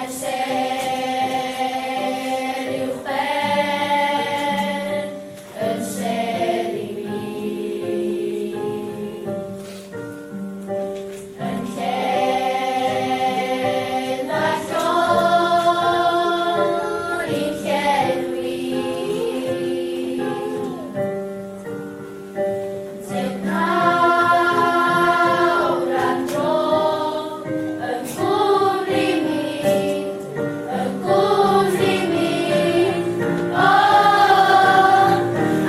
Mae'r sêr uwchben yn sêr i mi. Yn llen a llon i'n llenwi. Tyrd nawr am dro yng nghwmni mi, yng nghwmni mi. O,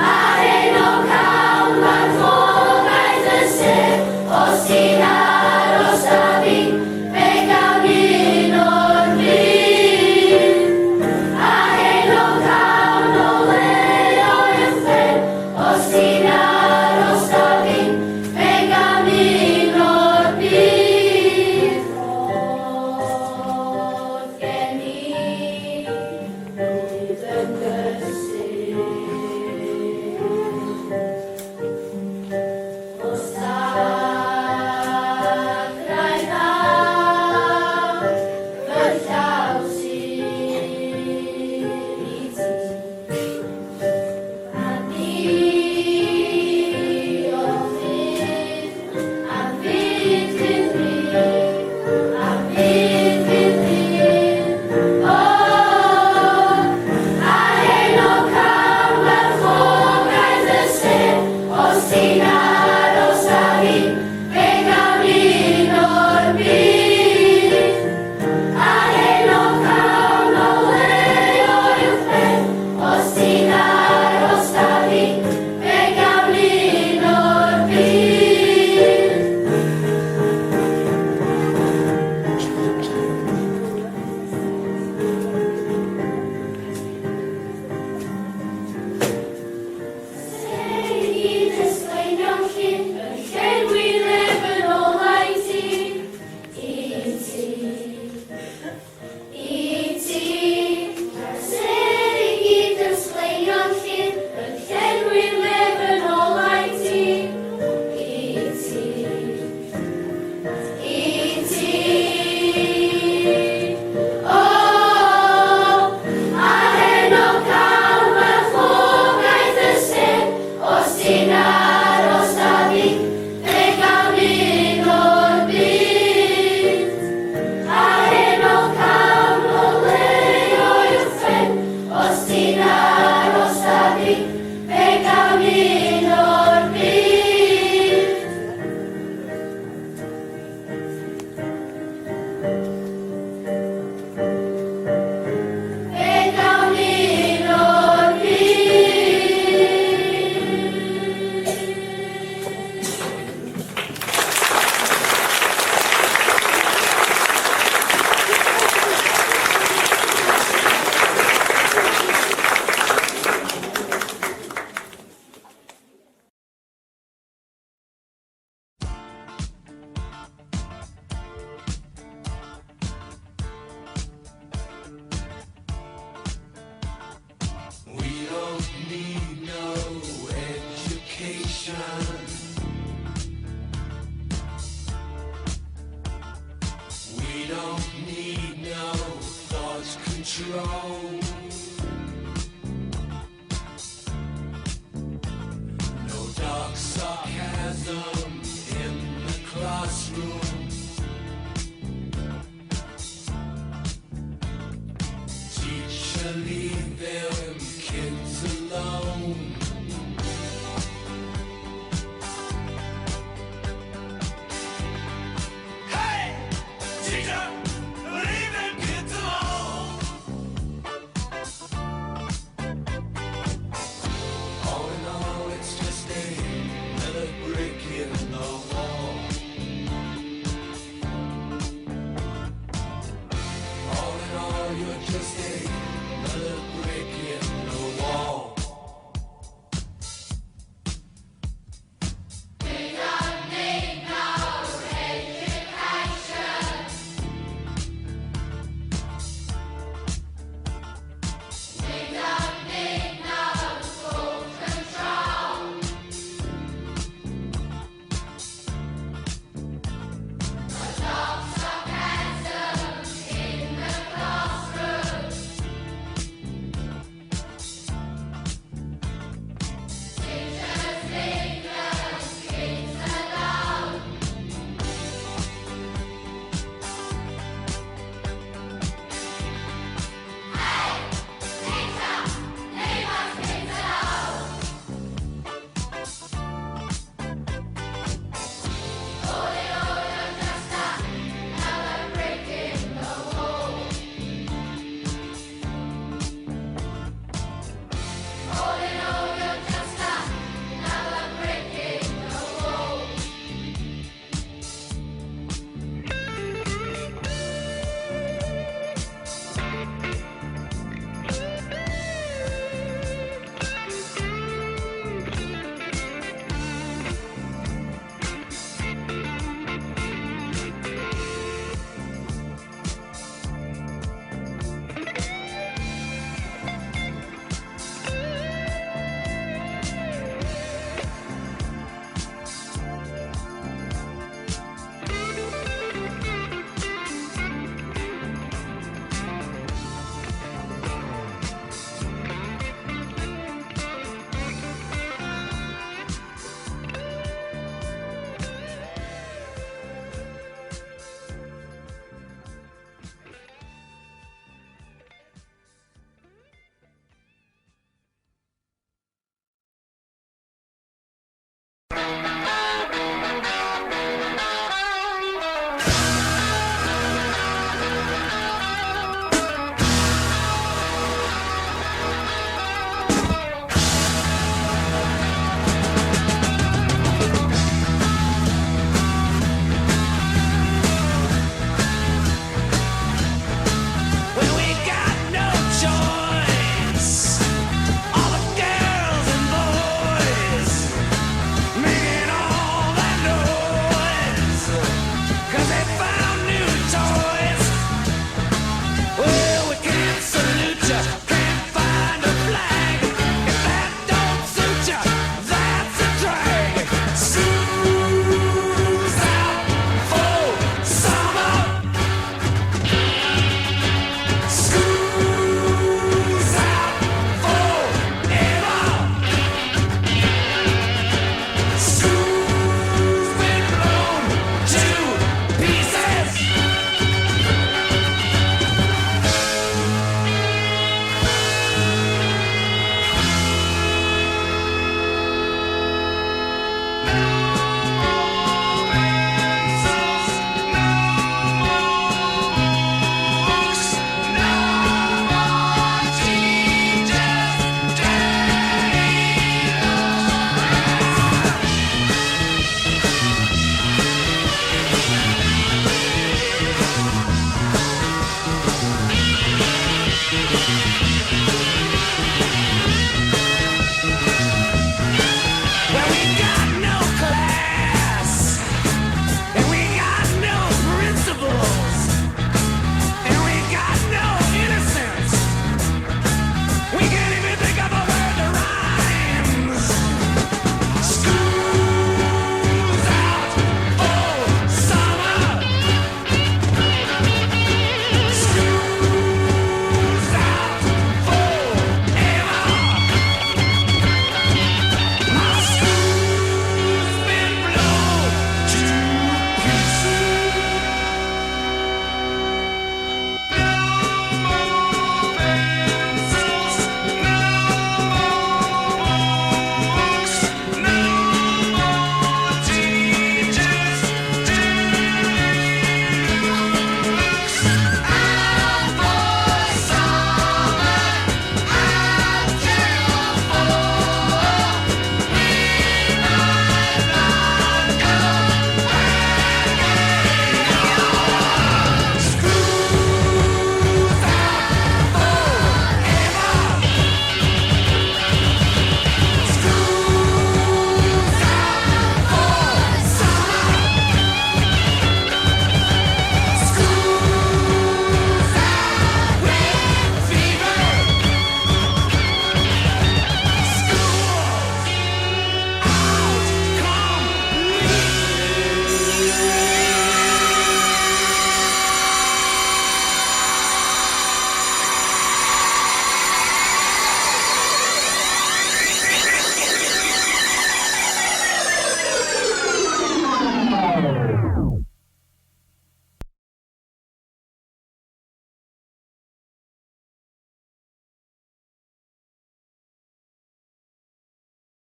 a heno cawn farchogaeth y sêr, os ti'n aros 'da fi, fe gawn un o'r byd. A heno cawn oleuo uwchben, os ti'n aros 'da fi, fe gawn un o'r byd. Rhodd gen i lwyd yn gysur. O sagrau ddaw fy llaw sydd i ti. A diolch fydd am fyth fydd fydd, am fyth fydd fydd. O, a heno cawn farchogaeth y sêr, os ti'n aros â fi, fe gawn un o'r byd. A heno cawn oleuo uwchben, os ti'n aros â fi, fe gawn un o'r byd. Sêr i gyd yn sgleinio'n llun, yn llenwi nef yn olau ti, i ti, i ti. Mae'r sêr i gyd yn sgleinio'n llun, yn llenwi'r nef yn olau ti, i ti, i ti. O, a heno cawn farchogaeth y sêr, os ti'n aros â fi, fe gawn un o'r byd. A heno cawn oleuo uwchben, os ti'n aros â fi, fe gawn un o'r byd. Fe gawn un o'r byd. We don't need no education. We don't need no thought control.